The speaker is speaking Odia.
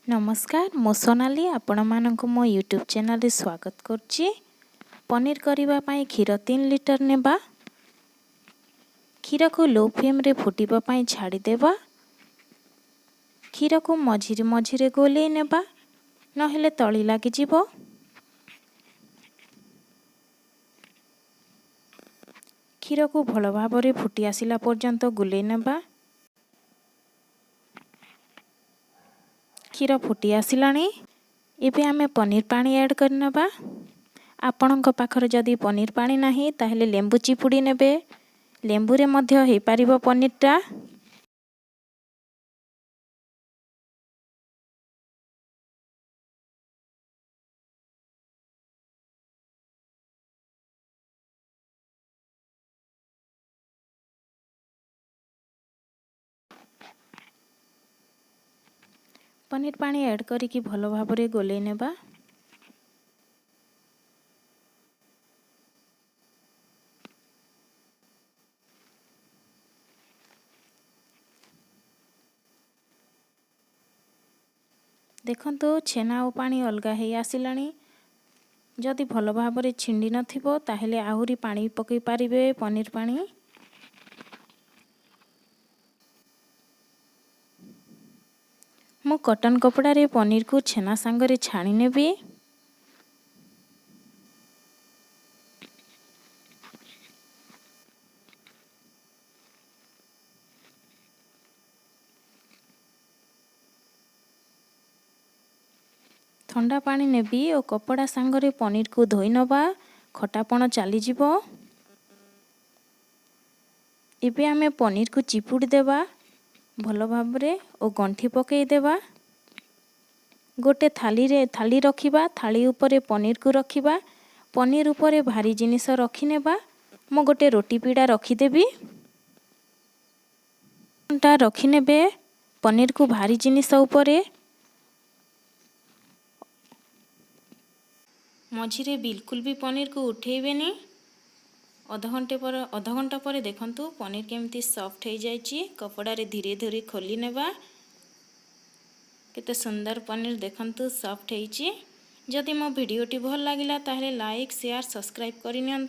ନମସ୍କାର, ମୁଁ ସୋନାଲି ଆପଣମାନଙ୍କୁ ମୋ ୟୁଟ୍ୟୁବ୍ ଚ୍ୟାନେଲରେ ସ୍ୱାଗତ କରୁଛି। ପନିର କରିବା ପାଇଁ କ୍ଷୀର 3 ଲିଟର ନେବା। କ୍ଷୀରକୁ ଲୋ ଫ୍ଲେମ୍ରେ ଫୁଟିବା ପାଇଁ ଛାଡ଼ିଦେବା। କ୍ଷୀରକୁ ମଝିରେ ମଝିରେ ଗୋଲେଇ ନେବା, ନହେଲେ ତଳି ଲାଗିଯିବ। କ୍ଷୀରକୁ ଭଲ ଭାବରେ ଫୁଟି ଆସିଲା ପର୍ଯ୍ୟନ୍ତ ଗୋଲେଇ ନେବା। କ୍ଷୀର ଫୁଟି ଆସିଲାଣି। ଏବେ ଆମେ ପନିର ପାଣି ଆଡ଼୍ କରିନେବା। ଆପଣଙ୍କ ପାଖରେ ଯଦି ପନିର ପାଣି ନାହିଁ, ତାହେଲେ ଲେମ୍ବୁ ଚିପୁଡ଼ି ନେବେ। ଲେମ୍ବୁରେ ମଧ୍ୟ ହେଇପାରିବ ପନିରଟା। ପନିର ପାଣି ଆଡ଼୍ କରିକି ଭଲ ଭାବରେ ଗୋଲେଇ ନେବା। ଦେଖନ୍ତୁ, ଛେନା ଓ ପାଣି ଅଲଗା ହେଇ ଆସିଲାଣି। ଯଦି ଭଲ ଭାବରେ ଛିଣ୍ଡି ନଥିବ, ତାହେଲେ ଆହୁରି ପାଣି ପକାଇ ପାରିବେ, ପନିର ପାଣି। ମୁଁ କଟନ୍ କପଡ଼ାରେ ପନିରକୁ ଛେନା ସାଙ୍ଗରେ ଛାଣି ନେବି। ଥଣ୍ଡା ପାଣି ନେବି ଓ କପଡ଼ା ସାଙ୍ଗରେ ପନିରକୁ ଧୋଇ ନେବା, ଖଟାପଣ ଚାଲିଯିବ। ଏବେ ଆମେ ପନିରକୁ ଚିପୁଡ଼ି ଦେବା ଭଲ ଭାବରେ ଓ ଗଣ୍ଠି ପକାଇ ଦେବା। ଗୋଟେ ଥାଳିରେ ଥାଳି ରଖିବା, ଥାଳି ଉପରେ ପନିରକୁ ରଖିବା। ପନିର ଉପରେ ଭାରି ଜିନିଷ ରଖିନେବା। ମୁଁ ଗୋଟେ ରୋଟି ପିଡ଼ା ରଖିଦେବି। ଟା ରଖିନେବେ ପନିରକୁ ଭାରି ଜିନିଷ ଉପରେ। ମଝିରେ ବିଲକୁଲ ବି ପନିରକୁ ଉଠେଇବେନି। ଅଧଘଣ୍ଟା ପରେ ଦେଖନ୍ତୁ, ପନିର କେମିତି ସଫ୍ଟ ହେଇଯାଇଛି। କପଡ଼ାରେ ଧୀରେ ଧୀରେ ଖୋଲି ନେବା। କେତେ ସୁନ୍ଦର ପନିର ଦେଖନ୍ତୁ, ସଫ୍ଟ ହେଇଛି। ଯଦି ମୋ ଭିଡ଼ିଓଟି ଭଲ ଲାଗିଲା, ତାହେଲେ ଲାଇକ୍, ସେୟାର, ସବସ୍କ୍ରାଇବ୍ କରିନିଅନ୍ତୁ।